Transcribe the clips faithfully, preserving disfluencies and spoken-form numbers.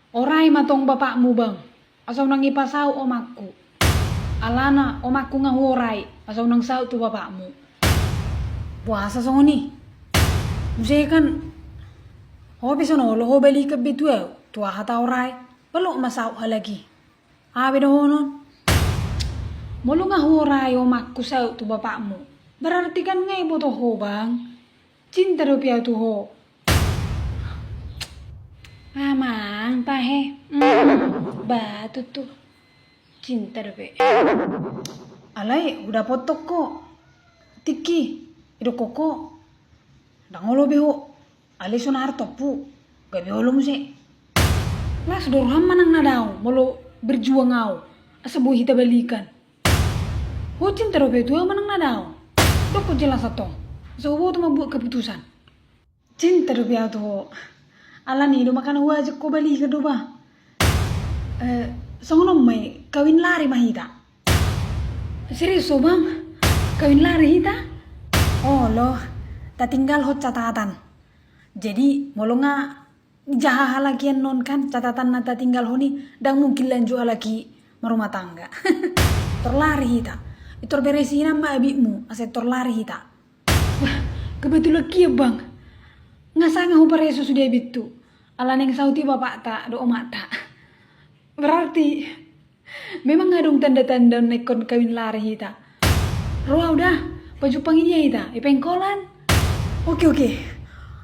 Orai ma tong bapakmu, Bang, asa unang ipasaut omakku. Alana omakku nga huorai, asa unang saut tu bapakmu. Boasa songon i? Muse kan ho pe songon i, olo ho balikan be tu ahu, tu aha hata orai? Balok ma saut halak i. Aha be dohonon? Molo nga huorai omakku saut tu bapakmu, berarti kan nga iboto ho, Bang. Cinta dope ahu tu ho. Amang tahe. Mm, ba tutu. Cinta dope. Alai hudapothon ho tingki, didokkon ho ndang olo be ho. Alai sonari tompu gabe olo muse. Las do roham manang na daong molo berjuang ahu asa boi hita balikan. Ho cinta dope tu ahu manang na daong? Dokkon jelas antong, asa huboto mambuat keputusan. Cinta dope ahu tu ho. Alani i do makana huajak ho balikan do, Bang. Eh, songon on ma i, kawin lari ma hita. Serius ho, Bang? Kawin lari hita? Olo, tatinggalhon catatan. Jadi molo nga jaha halak i annon kan, catatan na tatinggalhon i, ndang mungkin lanjut halak i marumah tangga. Tor lari hita. Tor beresina ma abitmu asa tor lari hita. Wah, kebetulan hian, Bang. Nga sanga hupareso sude abithu. Ala naeng saut i bapakta dohot omakta. Berarti memang adong tanda-tanda na ingkon kawin lari hita. Ro ahu da, pajumpang i dia hita, i pengkolan. Oke, oke.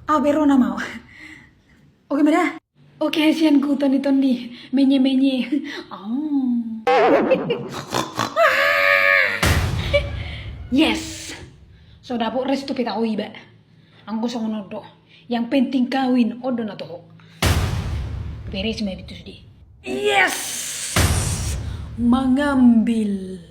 Ahu pe ro nama ahu. Oke ma da. Oke, hasianku, tondi-tondi, menye-menye. Oh. Yes. So dapot restu pe taho iba. Anggo songon on do. Yang penting kawin, on do na toho. Beres ma i tu sude. Yes. Mangambil.